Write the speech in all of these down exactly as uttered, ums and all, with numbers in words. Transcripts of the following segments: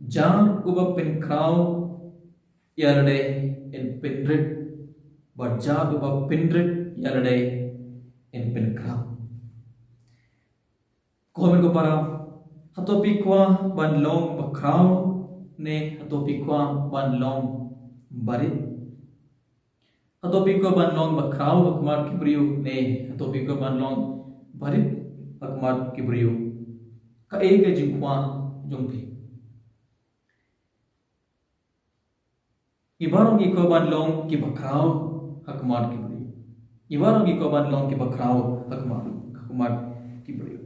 Jar uba pynkhraw ïa lade yn pynrit, bad jar uba pynrit ïa lade yn pynkhraw. Ko hynmen ko para, hato phi kwah ban long bakhraw ne hato phi kwah ban long barit? Hato phi kwah ban long bakhraw ha khmat ki briew ne hato phi kwah ban long barit ha khmat ki briew? Kaei ka jingkwah jong phi? Ngi baroh ngi kwah ban long ki bakhraw ha khmat ki briew. Ngi baroh ngi kwah ban long ki bakhraw ha khmat, ha khmat ki briew.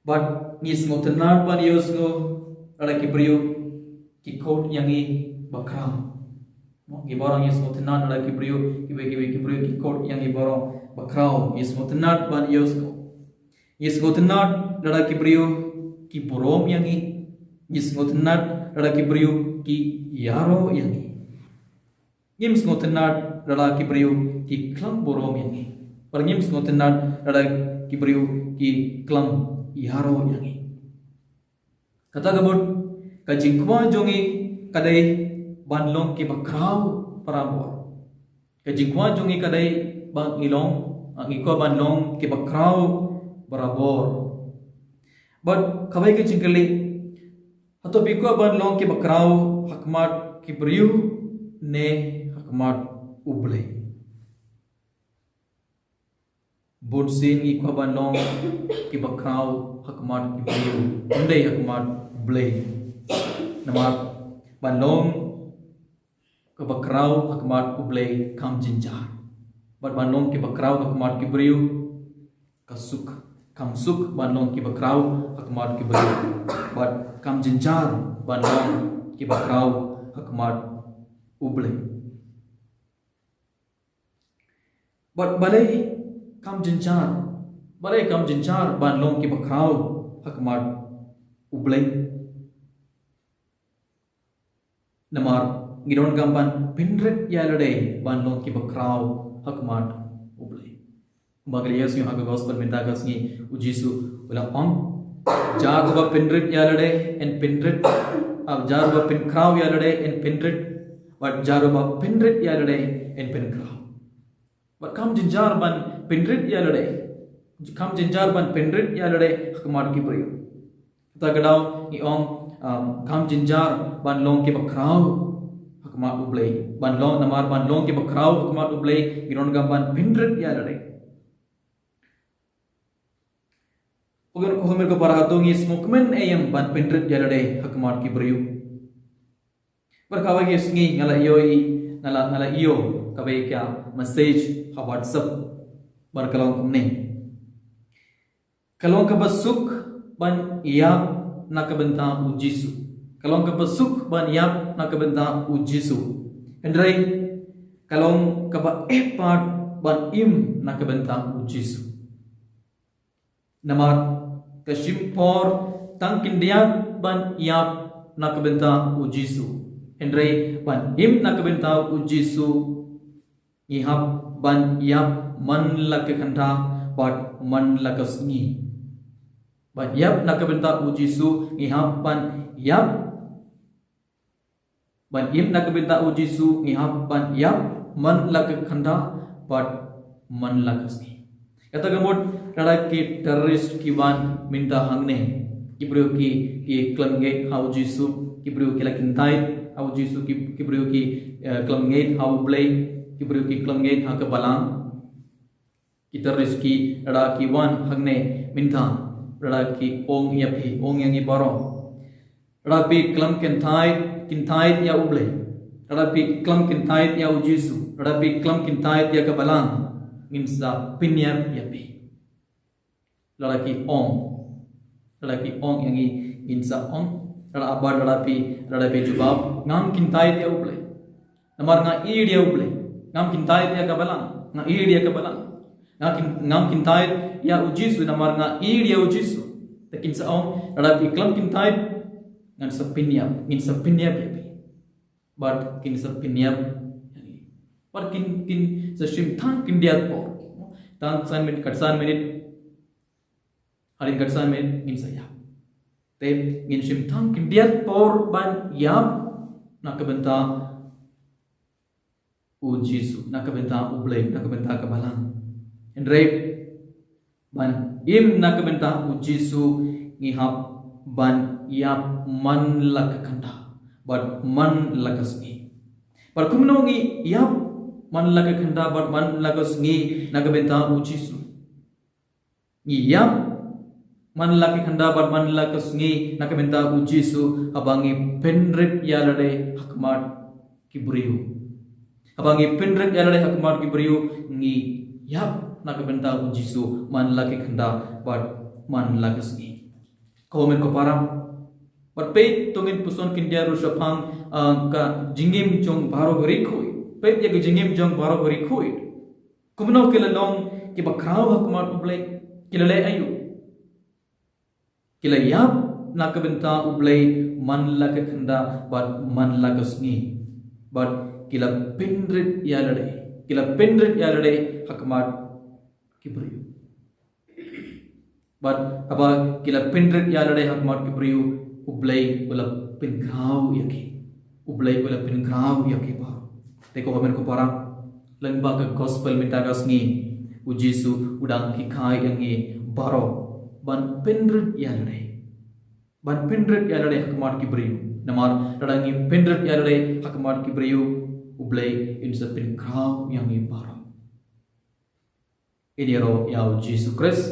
Bad ngi sngewtynnad ban ïohsngew lada ki briew ki khot ïa ngi bakhraw. Ngi baroh ngi sngewtynnad lada ki briew, kiwei kiwei ki briew ki khot ïa ngi baroh bakhraw. Ngi sngewtynnad ban ïohsngew. Ngi sngewtynnad lada ki briew ki burom ïa ngi. Ngi sngewtynnad lada ki briew ki ïaroh ïa ngi. Ngim sngewtynnad lada ki briew ki khlem burom ïa ngi. Bad ngim sngewtynnad lada ki briew ki khlem ïaroh ïa ngi. Kata ka mut, ka jingkwah jong ngi ka dei ban long ki bakhraw barabor. Ka jingkwah jong ngi ka dei ba ngi long, ngi kwah ban long ki bakhraw barabor. Bad kawei ka jingkylli, hato phi kwah ban long ki bakhraw ha khmat ki briew ne ha khmat U Blei? Bun sien ngi kwah ban long ki bakhraw ha khmat ki briew, ym dei ha khmat U Blei. Namar ban long ka bakhraw ha khmat U Blei kam jynjar. Bad ban long ki bakhraw ha khmat ki briew ka suk. Kam suk ban long ki bakhraw ha khmat ki briew. Bad kam jynjar ban long ki bakhraw ha khmat U Blei. Bad balei kam jynjar, balei kam jynjar ban long ki bakhraw ha khmat U Blei? Namar ngi donkam ban pynrit ïa lade ban long ki bakhraw ha khmat U Blei. Ba ka liang sngewbha ka gospel mynta ka sngi, U Jisu u la ong, jar uba pynrit ïa lade yn pynrit, ah, jar uba pynkhraw ïa lade yn pynrit, bad jar uba pynrit ïa lade yn pynkhraw. Bad kam jynjar ban pynrit ïa lade. Kam jynjar ban pynrit ïa lade ha khmat ki briew. Kata ka daw ngi ong, um, kam jynjar ban long ki bakhraw ha khmat U Blei. Ban long, namar ban long ki bakhraw ha khmat U Blei ngi donkam ban pynrit ïa lade. Ko hynmen ko para, hato ngi sngewkmen ne em ban pynrit ïa lade ha khmat ki briew? Bad kawei ka sngi nga la ïoh, nga la, nga la ïoh kawei ka message ha WhatsApp. Bad ka long kumne. Ka long kaba suk ban ïap na ka bynta U Jisu. Ka long kaba suk ban ïap na ka bynta U Jisu. Hynrei ka long kaba eh pat ban im na ka bynta U Jisu. Namar ka shim por tang khyndiat ban ïap na ka bynta U Jisu. Hynrei ban im na ka bynta U Jisu, ngi hap ban ïap man la ka kynta bad man la ka sngi. Ban ïap na ka bynta U Jisu, ngi hap ban ïap. Ban im na ka bynta U Jisu, ngi hap ban ïap man la ka kynta bad man la ka sngi. Kata ka mut, lada ki terrorist ki wan mynta hangne, ki briew ki, ki khlem ngeit ha U Jisu, ki briew ki la kyntait ha U Jisu, ki, ki briew ki, eh, khlem ngeit ha U Blei, ki briew ki khlem ngeit ha ka Balang. Ki terrorist ki, lada ki wan hangne mynta, lada ki ong ïa phi, ong ïa ngi baroh, lada phi khlem kyntait, kyntait ïa U Blei, lada phi khlem kyntait ïa U Jisu, lada phi khlem kyntait ïa ka Balang, ngin sa pynïap ïa phi. Lada ki ong, lada ki ong ïa ngi, ngin sa ong. Lada abar, lada phi, lada phi jubab, ngam kyntait ïa U Blei, namar nga ïeit ïa U Blei. Ngam kyntait ïa ka Balang, nga ïeit ïa ka Balang. Nga kin, ngam kyntait ïa U Jisu, namar nga ïeit ïa U Jisu. Te kin sa ong, lada phi khlem kyntait, ngan sa pynïap, ngin sa pynïap ïa phi. Bad kin sa pynïap ïa ngi. Bad kin, kin sa shim tang khyndiat por. Tang san minit, kat san minit. Hadien kat san minit, ngin sa ïap. Te ngin shim tang khyndiat por ban ïap na ka bynta u Jisu, na ka bynta u Blei, na ka bynta ka Balang. Hynrei ban im na ka bynta u Jisu ngi hap ban ïap man la ka khynda bad man la ka sngi. Bad kumno ngi ïap man la ka khynda bad man la ka sngi na ka bynta u Jisu? Ngi ïap man la ka khynda bad man la ka sngi na ka bynta u Jisu haba ngi pynrit ïa lade ha khmat ki briew. Haba ngi pynrit ïa lade ha khmat ki briew, ngi ïap na ka bynta u Jisu man la ka khynda bad man la ka sngi. Ko hynmen ko para, bad peit to ngin puson khyndiat ruh shaphang, ah, ka jingim jong baroh ki riewkhuid. Peit ïa ka jingim jong baroh ki riewkhuid. Kumno ki la long kiba khraw ha khmat u Blei? Ki la leh aïu? Ki la ïap na ka bynta u Blei man la ka khynda bad man la ka sngi. Bad ki la pynrit ïa lade, ki la pynrit ïa lade ha khmat ki briew. Bad haba ki la pynrit ïa lade ha khmat ki briew, u Blei u la pynkhraw ïa ki. U Blei u la pynkhraw ïa ki baroh. Te ko hynmen ko para, lyngba ka gospel mynta ka sngi, u Jisu u dang hikai ïa ngi baroh ban pynrit ïa lade. Ban pynrit ïa lade ha khmat ki briew. Namar lada ngi pynrit ïa lade ha khmat ki briew, u Blei un sa pynkhraw ïa ngi baroh. Ngin ïaroh ïa u Jisu Khrist.